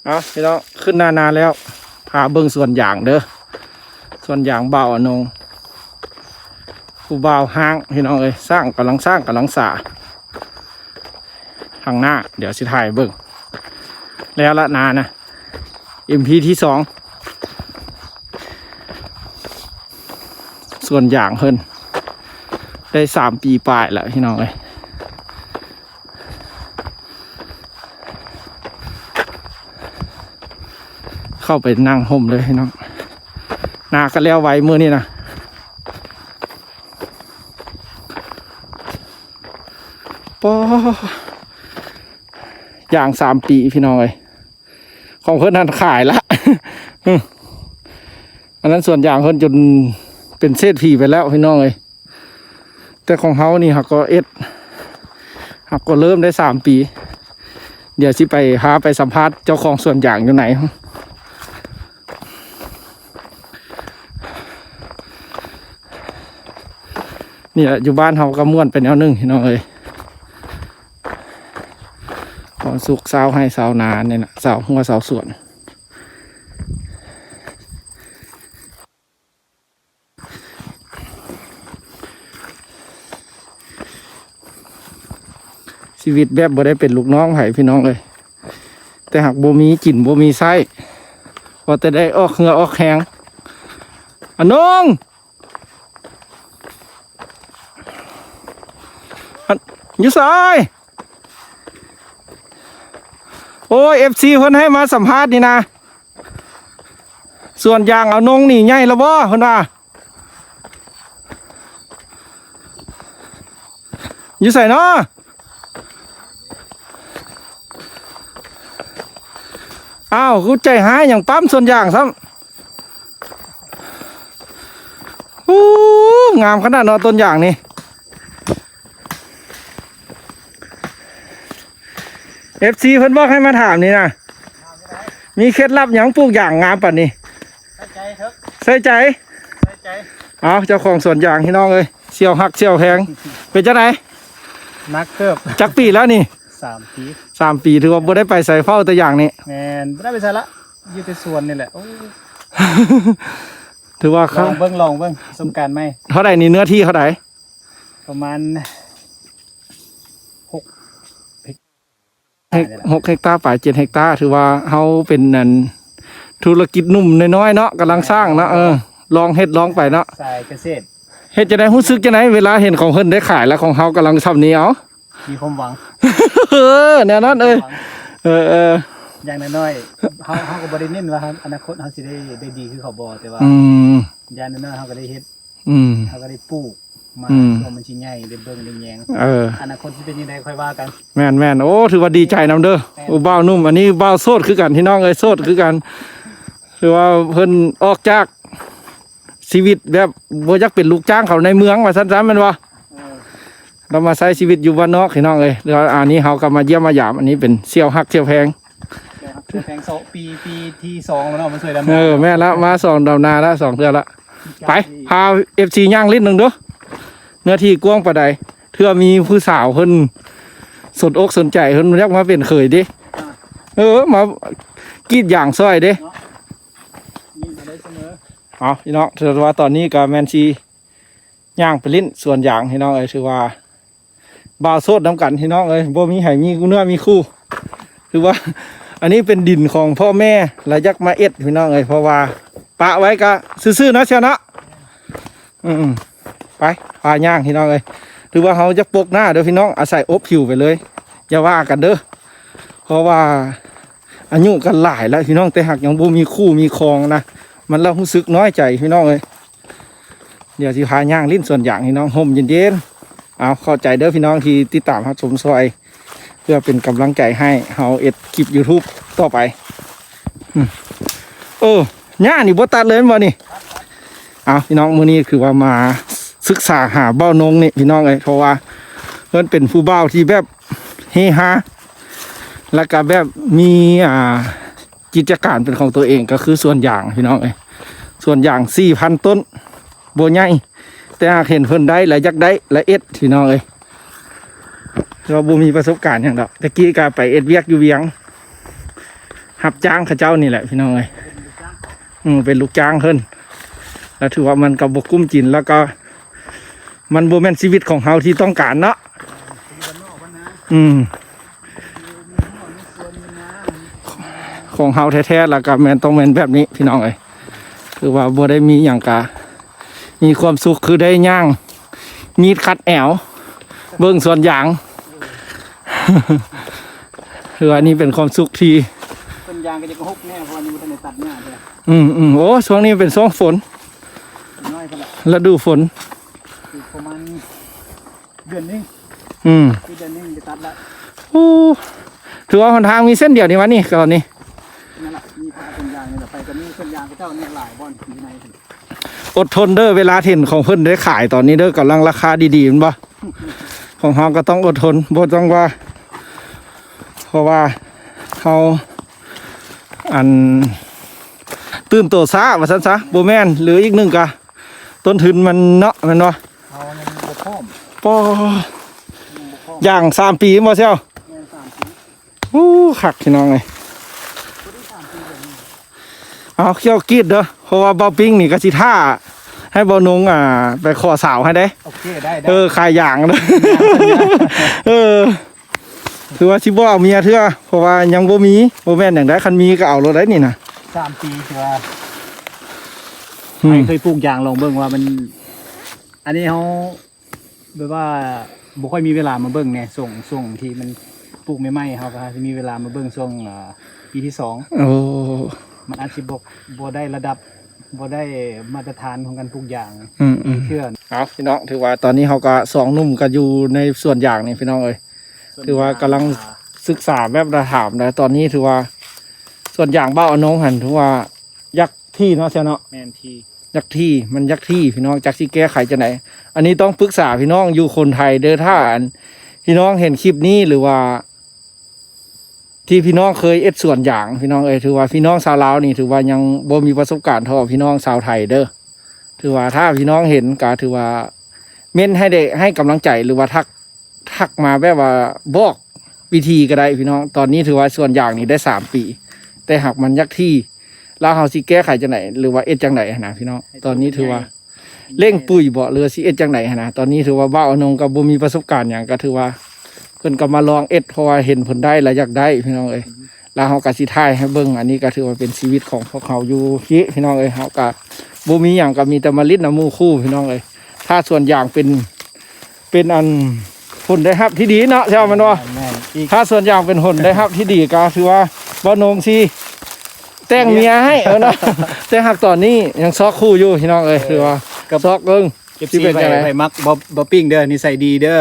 ເອົາ ພີ່ນ້ອງ ຂຶ້ນໜ້ານາແລ້ວ ພາເບິ່ງສວນຢາງເດີ ສວນຢາງບ່າວອານົງ ຜູ້ບ່າວຮ້າງ ພີ່ນ້ອງເອີຍ ສ້າງ ກຳລັງສ້າງ ກຳລັງສາ ທາງໜ້າ ດຽວຊິຖ່າຍເບິ່ງ ແລ້ວລະນານະ ເອັມພີ ທີສອງ ສວນຢາງເພິ່ນ ໄດ້ສາມປີປາຍແລ້ວ ພີ່ນ້ອງເອີຍ. ເຂົ້າໄປນັ່ງຮົ່ມເລີຍພີ່ນ້ອງ ນາກະແລ້ວໄວມື້ນີ້ນະ ປາ ຢາງສາມປີພີ່ນ້ອງເອີຍ ຂອງເພິ່ນຫັ້ນຂາຍລະ ອັນນັ້ນສວນຢາງເພິ່ນຈົນເປັນເສດຖີໄປແລ້ວພີ່ນ້ອງເອີຍ. ແຕ່ຂອງເຮົານີ້ຫາກກໍເອັດ ຫາກກໍເລີ່ມໄດ້ສາມປີ ດຽວຊິໄປ ພາໄປສຳພາດເຈົ້າຂອງສວນຢາງຢູ່ໃນ ນີ້ແຫຼະ ຢູ່ບ້ານເຮົາກໍມ່ວນໄປແນວໜຶ່ງພີ່ນ້ອງເອີຍ ຄວາມສຸກຊາວໄຮ່ຊາວນານີ້ນະ ຊາວຮົ້ວຊາວສວນ. ຊີວິດແບບບໍ່ໄດ້ເປັນລູກນ້ອງໃຜພີ່ນ້ອງເອີຍ ແຕ່ຫາກບໍ່ມີກິນບໍ່ມີໃຊ້ ວ່າແຕ່ໄດ້ອອກເຫື່ອອອກແຮງ ອານົງ ອັນ ຢູ່ໃສ? ໂອ້ຍ ເອັຟຊີ ເພິ່ນໃຫ້ມາສຳພາດນີ້ນະ ສວນຢາງອານົງນີ້ໃຫຍ່ລະບໍ່ ເພິ່ນວ່າ ຢູ່ໃສເນາະ? ອ້າວ ຄືໃຈຮ້າຍຫຍັງປ້ຳສວນຢາງຊ້ຳ ໂອ້ ງາມຂະໜາດເນາະ ຕົ້ນຢາງນີ້ ເອັຟຊີ ເພິ່ນບອກໃຫ້ມາຖາມນີ້ນະ ມີເຄັດລັບຫຍັງປູກຢາງງາມປານນີ້? ໃສ່ໃຈເຖາະ ໃສ່ໃຈ ໃສ່ໃຈ ເອົາ ເຈົ້າຂອງສວນຢາງພີ່ນ້ອງເອີຍ ສ່ຽວຮັກສ່ຽວແພງ ເປັນຈັ່ງໃດ? ໜັກເຕີບ ຈັກປີແລ້ວນີ້? ສາມປີ ສາມປີ ຖືວ່າບໍ່ໄດ້ໄປໃສ ເຝົ້າແຕ່ຢາງນີ້ ແມ່ນ ບໍ່ໄດ້ໄປໃສລະ ຢູ່ແຕ່ສວນນີ້ແຫຼະ ໂອ້ ຖືວ່າ ລອງເບິ່ງ ລອງເບິ່ງ ປະສົບການໃໝ່ ເທົ່າໃດນີ້ ເນື້ອທີ່ເທົ່າໃດ? ປະມານ ຫົກ ເຮັກ ຫົກເຮັກຕາປາຍ ເຈັດເຮັກຕາ ຖືວ່າເຮົາເປັນອັນ ທຸລະກິດໜຸ່ມນ້ອຍໆເນາະ ກຳລັງສ້າງເນາະ ເອີ ລອງເຮັດລອງໄປເນາະ ສາຍກະເສດ ເຮັດຈັ່ງໃດ ຮູ້ສຶກຈັ່ງໃດ ເວລາເຫັນຂອງເພິ່ນໄດ້ຂາຍ ແລ້ວຂອງເຮົາກຳລັງຊ່ຳນີ້ ເອົາ ມີຄວາມຫວັງ ເອີ ແນວນັ້ນເອີຍ ເອີໆ ຢ່າງນ້ອຍໆ ເຮົາ ເຮົາກໍບໍ່ໄດ້ເນັ້ນວ່າ ອະນາຄົດເຮົາຊິໄດ້ ໄດ້ດີຄືເຂົາບໍ່ ແຕ່ວ່າ ອືມ ຢ່າງນ້ອຍໆ ເຮົາກໍໄດ້ເຮັດ ອືມ ເຮົາກໍໄດ້ປູກມາ ອືມ ເພື່ອມັນຊິໃຫຍ່ ໄດ້ເບິ່ງໄດ້ແຍງ ເອີ ອະນາຄົດຊິເປັນຈັ່ງໃດຄ່ອຍວ່າກັນ ແມ່ນໆ ໂອ້ ຖືວ່າດີໃຈນຳເດີ ແມ່ນ ຜູ້ບ່າວໜຸ່ມ ອັນນີ້ບ່າວໂສດຄືກັນ ພີ່ນ້ອງເອີຍ ໂສດຄືກັນ ຖືວ່າເພິ່ນອອກຈາກ ຊີວິດແບບບໍ່ຢາກເປັນລູກຈ້າງເຂົາໃນເມືອງວ່າຊັ້ນຊະ ແມ່ນບໍ່? ເອີ ລາວມາໃຊ້ຊີວິດຢູ່ບ້ານນອກພີ່ນ້ອງເອີຍ ແລ້ວອັນນີ້ເຮົາກໍມາຢ້ຽມມາຢາມ ອັນນີ້ເປັນສ່ຽວຮັກສ່ຽວແພງ ສ່ຽວຮັກສ່ຽວແພງ ສອງ ປີ ປີທີສອງແລ້ວເນາະ ມາຊ່ວຍດຳນາ ເອີ ແມ່ນລະ ມາສອງດຳນາລະ ສອງເທື່ອລະ ໄປ ພາເອັຟຊີຍ່າງຫຼິ້ນໜຶ່ງດູ ເນື້ອທີ່ກວ້າງປານໃດ ເທື່ອມີຜູ້ສາວເພິ່ນສົນອົກສົນໃຈ ເພິ່ນຢາກມາເປັນເຂີຍເດ້ ອ່າ ເອີ ມາກຣີດຢາງຊ່ອຍເດ້ ເນາະ ຍິນດີສະເໝີ ເອົາ ພີ່ນ້ອງ ຖືວ່າຕອນນີ້ກໍແມ່ນຊິຍ່າງໄປຫຼິ້ນສວນຢາງ ພີ່ນ້ອງເອີຍ ຖືວ່າບ່າວໂສດນຳກັນ ພີ່ນ້ອງເອີຍ ບໍ່ມີໃຜມີເນື້ອມີຄູ່ ຖືວ່າ ອັນນີ້ເປັນດິນຂອງພໍ່ແມ່ ລະຢາກມາເອັດ ພີ່ນ້ອງເອີຍ ເພາະວ່າປະໄວ້ກໍຊື່ໆເນາະ ສ່ຽວເນາະ ອືມ ໄປ ພາຍ່າງ ພີ່ນ້ອງເອີຍ ຖືວ່າເຮົາຢາກປົກໜ້າເດີ ພີ່ນ້ອງ ອາໄສອົບຜິວໄປເລີຍ ຢ່າວ່າກັນເດີ ເພາະວ່າ ອາຍຸກໍຫຼາຍແລ້ວພີ່ນ້ອງ ແຕ່ຫາກຍັງບໍ່ມີຄູ່ມີຄອງນະ ມັນລະຮູ້ສຶກນ້ອຍໃຈພີ່ນ້ອງເອີຍ ດຽວຊິພາຍ່າງຫຼິ້ນສວນຢາງພີ່ນ້ອງ ຮົ່ມເຢັນໆ ເອົາ ເຂົ້າໃຈເດີພີ່ນ້ອງທີ່ຕິດຕາມຮັບຊົມຊ່ອຍ ເພື່ອເປັນກຳລັງໃຈໃຫ້ເຮົາເຮັດຄລິບຢູທູບຕໍ່ໄປ ອືມ ເອີ ຫຍ້ານີ້ບໍ່ຕັດເລີຍແມ່ນບໍ່ນີ້? ເອົາ ພີ່ນ້ອງ ມື້ນີ້ຄືວ່າມາສຶກສາຫາບ່າວນົງນີ້ພີ່ນ້ອງເອີຍ ເພາະວ່າເພິ່ນເປັນຜູ້ບ່າວທີ່ແບບເຮຮາ ແລ້ວກໍແບບມີ ອ່າ ກິດຈະການເປັນຂອງຕົວເອງ ກໍຄືສວນຢາງພີ່ນ້ອງເອີຍ ສວນຢາງສີ່ພັນຕົ້ນ ບໍ່ໃຫຍ່ ແຕ່ຫາກເຫັນເພິ່ນໄດ້ ແລະ ຢາກໄດ້ ແລະ ເຮັດພີ່ນ້ອງເອີຍ ເຮົາບໍ່ມີປະສົບການຫຍັງດອກ ແຕ່ກີ້ກໍໄປເຮັດວຽກຢູ່ວຽງ ຮັບຈ້າງເຂົາເຈົ້ານີ້ແຫຼະພີ່ນ້ອງເອີຍ. ອືມ ເປັນລູກຈ້າງເພິ່ນ ແລ້ວຖືວ່າມັນກໍບໍ່ກຸ້ມກິນ ແລ້ວກໍມັນບໍ່ແມ່ນຊີວິດຂອງເຮົາທີ່ຕ້ອງການເນາະ. ອືມ ຂອງເຮົາແທ້ໆ ແລ້ວກໍແມ່ນ ຕ້ອງແມ່ນແບບນີ້ພີ່ນ້ອງເອີຍ. ຄືວ່າບໍ່ໄດ້ມີຫຍັງກະມີຄວາມສຸກ ຄືໄດ້ຍ່າງມີດຄັດແອວເບິ່ງສວນຢາງ. ຄືວ່ານີ້ເປັນຄວາມສຸກທີ່ ສວນຢາງກໍຈະກະຮົກແນ່ ເພາະວ່າຍັງບໍ່ທັນໄດ້ຕັດຫຍ້າເທື່ອ. ອືມໆ ໂອ້ ຊ່ວງນີ້ເປັນຊ່ວງຝົນ ນ້ອຍພຸ້ນລະ ລະດູຝົນ ອີກປະມານເດືອນໜຶ່ງ. ອືມ ອີກເດືອນໜຶ່ງໄດ້ຕັດລະ. ໂອ້ ຖືວ່າຫົນທາງມີເສັ້ນດຽວນີ້ຫວານີ້ ຕອນນີ້. ນັ້ນລະ ມີພາສວນຢາງນີ້ລະໄປ ກໍມີສວນຢາງເຂົາເຈົ້ານີ້ຫຼາຍບ່ອນຢູ່ໃນ. ອົດທົນເດີ ເວລາເຫັນຂອງເພິ່ນໄດ້ຂາຍຕອນນີ້ເດີ ກຳລັງລາຄາດີໆ ແມ່ນບໍ່? ຂອງເຮົາກໍຕ້ອງອົດທົນ ບໍ່ຕ້ອງວ່າ ເພາະວ່າເຮົາ ອັນ ຕື່ນໂຕຊ້າວ່າຊັ້ນຊະ ບໍ່ແມ່ນ ຫຼືອີກໜຶ່ງກະຕົ້ນທຶນມັນເນາະ ແມ່ນບໍ່? ເຮົາຍັງບໍ່ພ້ອມ ປໍ ຢ່າງສາມປີແມ່ນບໍ່ ສ່ຽວ? ແມ່ນ ສາມປີ. ໂອ້ ຄັກພີ່ນ້ອງເອີຍ. ເອົາ ເຈົ້າກຣີດເດີ ເພາະວ່າບ່າວປິງນີ້ກໍຊິຖ້າໃຫ້ບ່າວນົງ ອ່າ ໄປຂໍສາວໃຫ້ເດ້. ໂອເຄ ໄດ້ ໄດ້ ເອີ ຂາຍຢາງເດີ. ເອີ ຖືວ່າຊິບໍ່ເອົາເມຍເທື່ອ ເພາະວ່າຍັງບໍ່ມີ. ບໍ່ແມ່ນຫຍັງໃດ ຄັນມີກໍເອົາໂລດໄດ໋ນີ້ນະ. ສາມປີ ຖືວ່າ ອືມ ໃຜເຄີຍປູກຢາງລອງເບິ່ງວ່າມັນ ອັນນີ້ເຮົາ ແບບວ່າບໍ່ຄ່ອຍມີເວລາມາເບິ່ງແດ່ ຊ່ວງ ຊ່ວງທີ່ມັນປູກໃໝ່ໆ ເຮົາກໍອາດຊິມີເວລາມາເບິ່ງຊ່ວງ ອ່າ ປີທີສອງ. ໂອ້ ມັນອາດຊິບໍ່ ບໍ່ໄດ້ລະດັບ ບໍ່ໄດ້ມາດຕະຖານຂອງການປູກຢາງ ອືມໆ ເທື່ອ. ເອົາ ພີ່ນ້ອງ ຖືວ່າຕອນນີ້ເຮົາກໍສອງໜຸ່ມກໍຢູ່ໃນສວນຢາງນີ້ ພີ່ນ້ອງເອີຍ. ສວນ ຖືວ່າ ຢາງ ກຳລັງ ອ່າ ສຶກສາແບບລະຖາມນະ ຕອນນີ້ຖືວ່າສວນຢາງບ່າວອານົງຫັ້ນ ຖືວ່າ ຢາກທີ່ເນາະ ສ່ຽວເນາະ. ແມ່ນທີ່ ຢາກທີ່ ມັນຢາກທີ່ພີ່ນ້ອງ ຈັກຊິແກ້ໄຂຈັ່ງໃດ. ອັນນີ້ຕ້ອງປຶກສາພີ່ນ້ອງຢູ່ຄົນໄທເດີ ຖ້າອັນພີ່ນ້ອງເຫັນຄລິບນີ້ ຫຼືວ່າທີ່ພີ່ນ້ອງເຄີຍເຮັດສວນຢາງ ພີ່ນ້ອງເອີຍ ຖືວ່າພີ່ນ້ອງຊາວລາວນີ້ ຖືວ່າຍັງບໍ່ມີປະສົບການເທົ່າພີ່ນ້ອງຊາວໄທເດີ. ຖືວ່າຖ້າພີ່ນ້ອງເຫັນກໍຖືວ່າເມັ້ນໃຫ້ໄດ້ ໃຫ້ກຳລັງໃຈ ຫຼືວ່າທັກ ທັກມາແບບວ່າບອກວິທີກໍໄດ້ພີ່ນ້ອງ. ຕອນນີ້ຖືວ່າສວນຢາງນີ້ໄດ້ສາມປີ ແຕ່ຫາກມັນຢາກທີ່ ແລ້ວເຮົາຊິແກ້ໄຂຈັ່ງໃດ ຫຼືວ່າເຮັດຈັ່ງໃດຫັ້ນນະພີ່ນ້ອງ. ຕອນນີ້ຖືວ່າເລັ່ງປຸ໋ຍບໍ ຫຼືວ່າຊິເຮັດຈັ່ງໃດຫັ້ນນະ. ຕອນນີ້ຖືວ່າບ່າວອານົງກໍບໍ່ມີປະສົບການຫຍັງ ກໍຖືວ່າເພິ່ນກໍມາລອງເຮັດ ເພາະວ່າເຫັນເພິ່ນໄດ້ ແລ້ວຢາກໄດ້ພີ່ນ້ອງເອີຍ. ແລ້ວເຮົາກໍຊິຖ່າຍໃຫ້ເບິ່ງ. ອັນນີ້ກໍຖືວ່າເປັນຊີວິດຂອງພວກເຮົາຢູ່ທີ່ ພີ່ນ້ອງເອີຍ. ເຮົາກໍບໍ່ມີຫຍັງ ກໍມີແຕ່ມາຫຼິ້ນນຳໝູ່ຄູ່ ພີ່ນ້ອງເອີຍ. ຖ້າສວນຢາງເປັນ ເປັນອັນຜົນໄດ້ຮັບທີ່ດີເນາະ ແຊວແມ່ນບໍ່? ແມ່ນໆ ຖ້າສວນຢາງເປັນຜົນໄດ້ຮັບທີ່ດີ ກໍຖືວ່າບ່າວນົງຊິແຕ່ງເມຍໃຫ້ ເອີເນາະ. ແຕ່ຫາກຕອນນີ້ຍັງຊອກຄູ່ຢູ່ ພີ່ນ້ອງເອີຍ. ເອີ ຖືວ່າຊອກເບິ່ງ ເອັຟຊີ ຊິເປັນຈັ່ງໃດ. ໃຜມັກບ່າວ ບ່າວປິງເດີ ນິໄສດີເດີ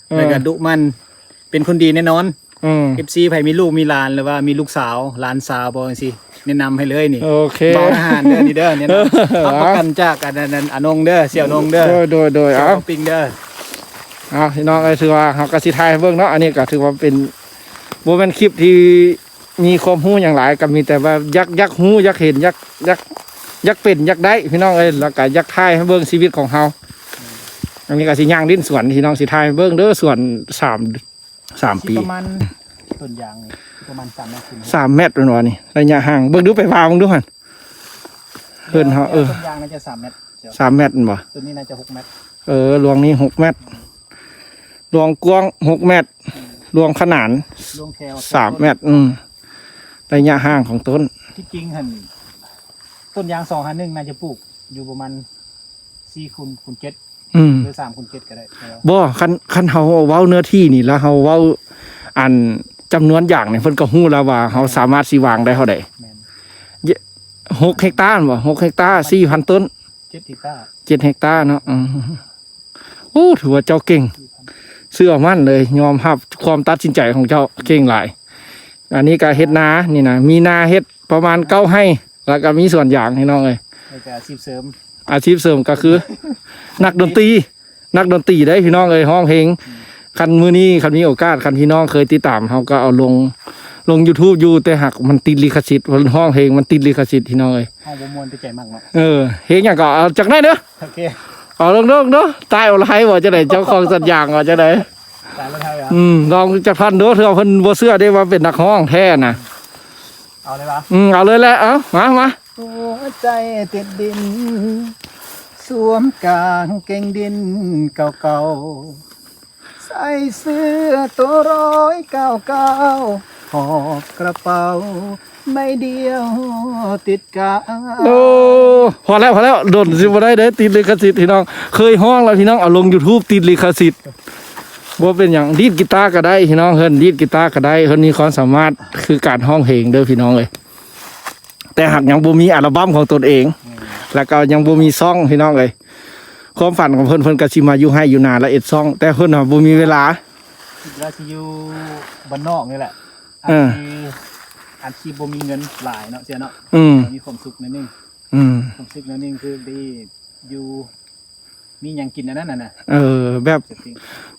ເອີ ແລ້ວກໍດຸໝັ່ນ ເປັນຄົນດີແນ່ນອນ. ອືມ ເອັຟຊີ ໃຜມີລູກມີຫຼານ ຫຼືວ່າມີລູກສາວ ຫຼານສາວບໍ່ ຈັ່ງຊີ້ ແນະນຳໃຫ້ເລີຍນີ້. ໂອເຄ ບ່າວທະຫານເດີ ນີ້ເດີ ແນະນຳ ເອີ ຮັບປະກັນຈາກອັນ ອັນ ອັນ ອານົງເດີ ສ່ຽວນົງເດີ. ໂດຍໆໆ ສ່ຽວ ເອົາ ເອົາປິງເດີ. ເອົາ ພີ່ນ້ອງເອີຍ ຖືວ່າເຮົາກໍຊິຖ່າຍໃຫ້ເບິ່ງເນາະ. ອັນນີ້ກໍຖືວ່າເປັນ ບໍ່ແມ່ນຄລິບທີ່ມີຄວາມຮູ້ຫຍັງຫຼາຍ ກໍມີແຕ່ວ່າຢາກ ຢາກຮູ້ ຢາກເຫັນ ຢາກ ຢາກ ຢາກເປັນ ຢາກໄດ້ ພີ່ນ້ອງເອີຍ. ແລ້ວກໍຢາກຖ່າຍໃຫ້ເບິ່ງຊີວິດຂອງເຮົາ. ອັນນີ້ກໍຊິຍ່າງຫຼິ້ນສວນ ພີ່ນ້ອງ ຊິຖ່າຍໃຫ້ເບິ່ງເດີ ສວນສາມ ສາມປີ ປະມານ ຕົ້ນຢາງປະມານສາມແມັດຂຶ້ນ. ສາມແມັດແມ່ນບໍ່ນີ້ ໄລຍະຫ່າງ? ເບິ່ງດູ ໄປວ່າເບິ່ງດູຫັ້ນ ເພິ່ນເຮົາ ເອີ ຕົ້ນຢາງໜ້າຈະສາມແມັດ ສາມແມັດແມ່ນບໍ່? ຕົ້ນນີ້ໜ້າຈະຫົກແມັດ. ເອີ ລວງນີ້ຫົກແມັດ ລວງກວ້າງຫົກແມັດ ອືມ ລວງຂະໜານ ລວງແຖວສາມແມັດ. ອືມ ໄລຍະຫ່າງຂອງຕົ້ນ ທີ່ຈິງຫັ້ນ ຕົ້ນຢາງສອງຫ້າໜຶ່ງ ໜ້າຈະປູກຢູ່ປະມານສີ່ຄູນ ຄູນເຈັດ ອືມ ຫຼືສາມຄູນເຈັດກໍໄດ້. ບໍ່ ຄັນ ຄັນເຮົາເວົ້າເນື້ອທີ່ນີ້ ແລ້ວເຮົາເວົ້າອັນຈຳນວນຢາງນີ້ ເພິ່ນກໍຮູ້ແລ້ວວ່າເຮົາສາມາດຊິວາງໄດ້ເທົ່າໃດ. ແມ່ນ ຫົກເຮັກຕາແມ່ນບໍ່? ຫົກເຮັກຕາ ສີ່ພັນຕົ້ນ ເຈັດເຮັກຕາ ເຈັດເຮັກຕາເນາະ. ອືມ ໂອ້ ຖືວ່າເຈົ້າເກັ່ງ ເຊື່ອໝັ້ນເລີຍ ຍອມຮັບຄວາມຕັດສິນໃຈຂອງເຈົ້າ ເກັ່ງຫຼາຍ. ອັນນີ້ກໍເຮັດນານີ້ນະ ມີນາເຮັດປະມານເກົ້າໄຮ່ ແລ້ວກໍມີສວນຢາງ ພີ່ນ້ອງເອີຍ. ແລ້ວກໍອາຊີບເສີມ ອາຊີບເສີມກໍຄື ນັກດົນຕີ ນັກດົນຕີເດ້ ພີ່ນ້ອງເອີຍ ຮ້ອງເພງ. ອືມ ຄັນມື້ນີ້ ຄັນມີໂອກາດ ຄັນພີ່ນ້ອງເຄີຍຕິດຕາມ ເຮົາກໍເອົາລົງ ລົງຢູທູບຢູ່ ແຕ່ຫາກມັນຕິດລິຂະສິດ ເພາະຮ້ອງເພງມັນຕິດລິຂະສິດ ພີ່ນ້ອງເອີຍ. ເຮົາບໍ່ມ່ວນ ແຕ່ໃຈມັກເນາະ. ເອີ ເພງຫຍັງກໍເອົາຈັກໜ້ອຍເດີ. ໂອເຄ ເອົາລົງໆ ເດີ ຕາຍບໍ່ລະໄຮບໍ່ ຈັ່ງໃດ ເຈົ້າຂອງສວນຢາງວ່າຈັ່ງໃດ? ຕາຍບໍ່ລະໄຮຫວາ? ອືມ ລອງຈັກທ່ອນດູ ເທື່ອເພິ່ນບໍ່ເຊື່ອເດ້ວ່າເປັນນັກຮ້ອງແທ້ນະ. ເອົາເລີຍວະ? ອືມ ເອົາເລີຍແຫຼະ. ເອົາ ມາ ມາ. ຫົວໃຈຕິດດິນ ສວມກາງເກງດິນເກົ່າໆ ໃສ່ເສື້ອໂຕຮ້ອຍເກົ້າເກົ້າ ຫອບກະເປົາໃບດຽວຕິດກາຍ. ໂອ້ ພໍແລ້ວ ພໍແລ້ວ ດົນຊິບໍ່ໄດ້ເດ້ ຕິດລິຂະສິດພີ່ນ້ອງ. ເຄີຍຮ້ອງແລ້ວພີ່ນ້ອງ ເອົາລົງຢູທູບ ຕິດລິຂະສິດ. ບໍ່ເປັນຫຍັງ ດີດກີຕາກໍໄດ້ພີ່ນ້ອງ ເພິ່ນດີດກີຕາກໍໄດ້ ເພິ່ນມີຄວາມສາມາດຄືການຮ້ອງເພງເດີພີ່ນ້ອງເອີຍ. ແຕ່ຫາກຍັງບໍ່ມີອັລະບັມຂອງຕົນເອງ ອືມ ແລ້ວກໍຍັງບໍ່ມີຊ່ອງພີ່ນ້ອງເອີຍ. ຄວາມຝັນຂອງເພິ່ນ ເພິ່ນກໍຊິມາຢູ່ໄຮ່ຢູ່ນາ ແລະ ເຮັດຊ່ອງ ແຕ່ເພິ່ນນະບໍ່ມີເວລາ ຄິດວ່າຊິຢູ່ບ້ານນອກນີ້ແຫຼະ ເອີ ອາດຊິ ອາດຊິບໍ່ມີເງິນຫຼາຍເນາະ ເສຍເນາະ ອືມ ມີຄວາມສຸກໜ້ອຍໜຶ່ງ ອືມ ຄວາມສຸກໜ້ອຍໜຶ່ງຄືໄດ້ຢູ່ ມີຫຍັງກິນອັນນັ້ນນະ ເອີ ແບບ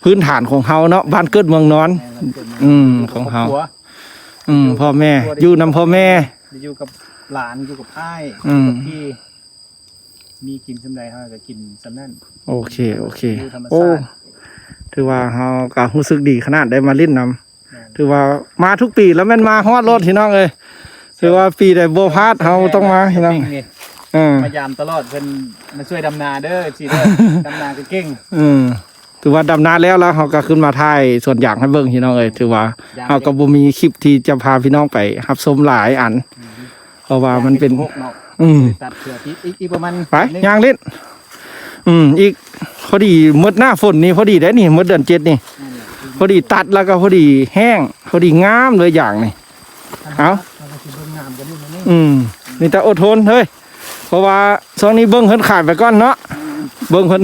ພື້ນຖານຂອງເຮົາເນາະ ບ້ານເກີດເມືອງນອນ ແມ່ນ ບ້ານເກີດເມືອງ ອືມ ຂອງເຮົາ ຄອບຄົວ ອືມ ຢູ່ ພໍ່ແມ່ ຄອບຄົວ ຢູ່ນຳພໍ່ແມ່ ໄດ້ຢູ່ກັບຫຼານ ຢູ່ກັບອ້າຍ ອືມ ຢູ່ກັບພີ່ ມີກິນສ່ຳໃດເຮົາກໍກິນສ່ຳນັ້ນ. ໂອເຄ ໂອເຄ ຢູ່ທຳມະຊາດ ໂອ້ ຖືວ່າເຮົາກໍຮູ້ສຶກດີຂະໜາດໄດ້ມາຫຼິ້ນນຳ ແມ່ນ ຖືວ່າມາທຸກປີ ແລ້ວແມ່ນມາຮອດໂລດພີ່ນ້ອງເອີຍ. ຖືວ່າປີໃດບໍ່ພາດ ເຮົາຕ້ອງມາພີ່ນ້ອງ ເອີ ມາຢາມຕະຫຼອດ ເພິ່ນມາຊ່ວຍດຳນາເດີ ເອັຟຊີເດີ ດຳນາກໍເກັ່ງ ເອີ ຖືວ່າດຳນາແລ້ວ ແລ້ວເຮົາກໍຂຶ້ນມາຖ່າຍສວນຢາງໃຫ້ເບິ່ງພີ່ນ້ອງເອີຍ. ຖືວ່າເຮົາກໍບໍ່ມີຄລິບທີ່ຈະພາພີ່ນ້ອງໄປຮັບຊົມຫຼາຍອັນ ອືມ ເພາະວ່າມັນເປັນ ອືມ ຕັດເທື່ອທີ່ອີກ ອີກປະມານ ໄປ ໜຶ່ງ ຍ່າງຫຼິ້ນ ອືມ ອີກ ພໍດີໝົດໜ້າຝົນນີ້ ພໍດີໄດ໋ນີ້ ໝົດເດືອນເຈັດນີ້ ອືມ ພໍດີຕັດແລ້ວກໍພໍດີແຫ້ງ ພໍດີງາມເລີຍຢາງນີ້. ເອົາ ເຮົາກໍຊິເບິ່ງງາມກວ່ານີ້ໜ້ອຍໜຶ່ງ ອືມ ມີແຕ່ອົດທົນເຮີ້ຍ ເພາະວ່າຊ່ວງນີ້ເບິ່ງເພິ່ນຂາຍໄປກ່ອນເນາະ ອືມ ເບິ່ງເພິ່ນ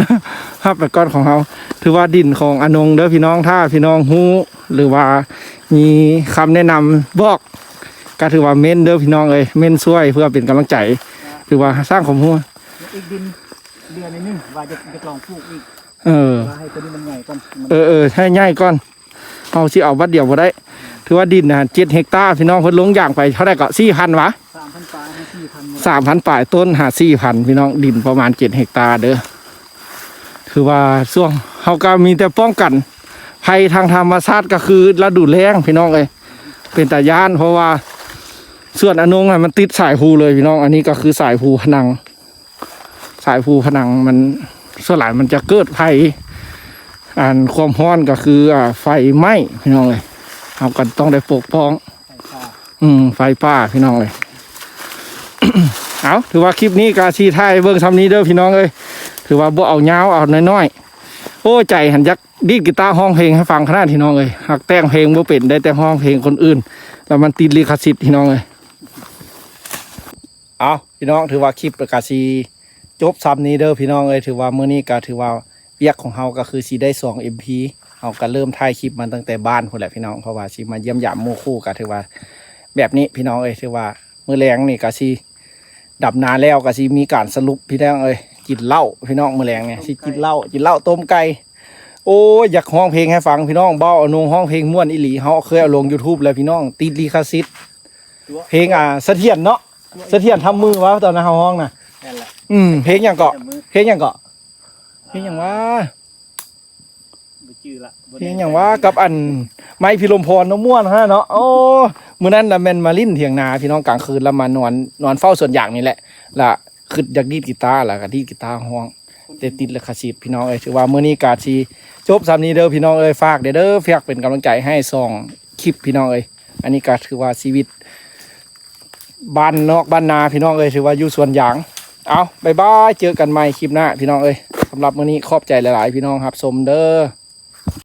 ຮັບໄປກ່ອນຂອງເຮົາ. ຖືວ່າດິນຂອງອານົງເດີພີ່ນ້ອງ ຖ້າພີ່ນ້ອງຮູ້ ຫຼືວ່າມີຄຳແນະນຳບອກ ກໍຖືວ່າເມັ້ນເດີພີ່ນ້ອງເອີຍ ເມັ້ນຊ່ວຍເພື່ອເປັນກຳລັງໃຈ ຖືວ່າສ້າງຄວາມຮູ້ ອີກດິນເຫຼືອໜ້ອຍໜຶ່ງ ວ່າຈະ ຈະລອງປູກອີກ ເອີ ວ່າໃຫ້ຕົວນີ້ມັນໃຫຍ່ກ່ອນ ເອີ ເອີ ໃຫ້ໃຫຍ່ກ່ອນ ເຮົາຊິເອົາບັດດຽວບໍ່ໄດ້. ຖືວ່າດິນນະ ເຈັດເຮັກຕາ ພີ່ນ້ອງ ເພິ່ນລົງຢາງໄປເທົ່າໃດກໍ ສີ່ພັນຫວາ? ສາມພັນປາຍຫາ ສີ່ພັນ ສາມພັນປາຍຕົ້ນຫາ ສີ່ພັນ ພີ່ນ້ອງ ດິນປະມານເຈັດເຮັກຕາເດີ. ຖືວ່າຊ່ວງເຮົາກໍມີແຕ່ປ້ອງກັນໄພທາງທຳມະຊາດ ກໍຄືລະດູແລ້ງ ພີ່ນ້ອງເອີຍ ເປັນຕາຢ້ານ ເພາະວ່າສວນອານົງນະ ມັນຕິດສາຍພູເລີຍ ພີ່ນ້ອງ. ອັນນີ້ກໍຄືສາຍພູພະນັງ ສາຍພູພະນັງມັນ ສ່ວນຫຼາຍມັນຈະເກີດໄພ ອັນ ຄວາມຮ້ອນກໍຄື ອ່າ ໄຟໄໝ້ ພີ່ນ້ອງເອີຍ ເຮົາກໍຕ້ອງໄດ້ປົກປ້ອງ ໄຟປ່າ ອືມ ໄຟປ່າ ພີ່ນ້ອງເອີຍ. ເອົາ ຖືວ່າຄລິບນີ້ກໍຊິຖ່າຍເບິ່ງຊ່ຳນີ້ເດີພີ່ນ້ອງເອີຍ ຖືວ່າບໍ່ເອົາຍາວ ເອົານ້ອຍໆ. ໂອ້ ໃຈຫັ້ນຢາກດີດກີຕາຮ້ອງເພງໃຫ້ຟັງຂະໜາດ ພີ່ນ້ອງເອີຍ ຫາກແຕ່ງເພງບໍ່ເປັນ ໄດ້ແຕ່ຮ້ອງເພງຄົນອື່ນ ແລ້ວມັນຕິດລິຂະສິດ ພີ່ນ້ອງເອີຍ. ເອົາ ພີ່ນ້ອງ ຖືວ່າຄລິບກໍຊິຈົບຊ່ຳນີ້ເດີພີ່ນ້ອງເອີຍ. ຖືວ່າມື້ນີ້ກໍຖືວ່າວຽກຂອງເຮົາກໍຄືຊິໄດ້ສອງເອັມພີ ເຮົາກໍເລີ່ມຖ່າຍຄລິບມາຕັ້ງແຕ່ບ້ານພຸ້ນແຫຼະພີ່ນ້ອງ ເພາະວ່າຊິມາຢ້ຽມຢາມໝູ່ຄູ່ ກໍຖືວ່າແບບນີ້ພີ່ນ້ອງເອີຍ. ຖືວ່າມື້ແລງນີ້ກໍຊິດຳນາແລ້ວ ກໍຊິມີການສະຫຼຸບພີ່ນ້ອງເອີຍ ກິນເຫຼົ້າພີ່ນ້ອງ ມື້ແລງນີ້ຊິກິນເຫຼົ້າ ກິນເຫຼົ້າຕົ້ມໄກ່. ໂອ້ຍ ຢາກຮ້ອງເພງໃຫ້ຟັງພີ່ນ້ອງ ບ່າວອານົງຮ້ອງເພງມ່ວນອີ່ຫຼີ ເຮົາເຄີຍເອົາລົງຢູທູບແລ້ວພີ່ນ້ອງ ຕິດລິຂະສິດ ເພງ ອ່າ ສະຖຽນເນາະ ສະຖຽນທຳມືວະ ຕອນນັ້ນເຮົາຮ້ອງນະ ແມ່ນແຫຼະ ອືມ ເພງຫຍັງເກາະ ເພງຫຍັງເກາະ ເພງຫຍັງວະ ບໍ່ຈື່ລະ ເພງຫຍັງວະ ກັບອັນ ໄມ້ພິລົມພອນເນາະ ມ່ວນຂະໜາດເນາະ. ໂອ້ ມື້ນັ້ນລະແມ່ນມາຫຼິ້ນຖຽງນາພີ່ນ້ອງ ກາງຄືນລະມານອນ ນອນເຝົ້າສວນຢາງນີ້ແຫຼະ ລະຄຶດຢາກດີດກີຕາ ລະກະດີດກີຕາຮ້ອງ ແຕ່ຕິດລິຂະສິດພີ່ນ້ອງເອີຍ. ຖືວ່າມື້ນີ້ກະຊິຈົບຊ່ຳນີ້ເດີພີ່ນ້ອງເອີຍ ຝາກແດ່ເດີ ຝາກເປັນກຳລັງໃຈໃຫ້ສອງຄລິບພີ່ນ້ອງເອີຍ. ອັນນີ້ກໍຖືວ່າຊີວິດບ້ານນອກບ້ານນາພີ່ນ້ອງເອີຍ ຖືວ່າຢູ່ສວນຢາງ. ເອົາ ບາຍບາຍ ເຈີກັນໃໝ່ຄລິບໜ້າພີ່ນ້ອງເອີຍ. ສຳລັບມື້ນີ້ຂອບໃຈຫຼາຍໆ ພີ່ນ້ອງຮັບຊົມເດີ.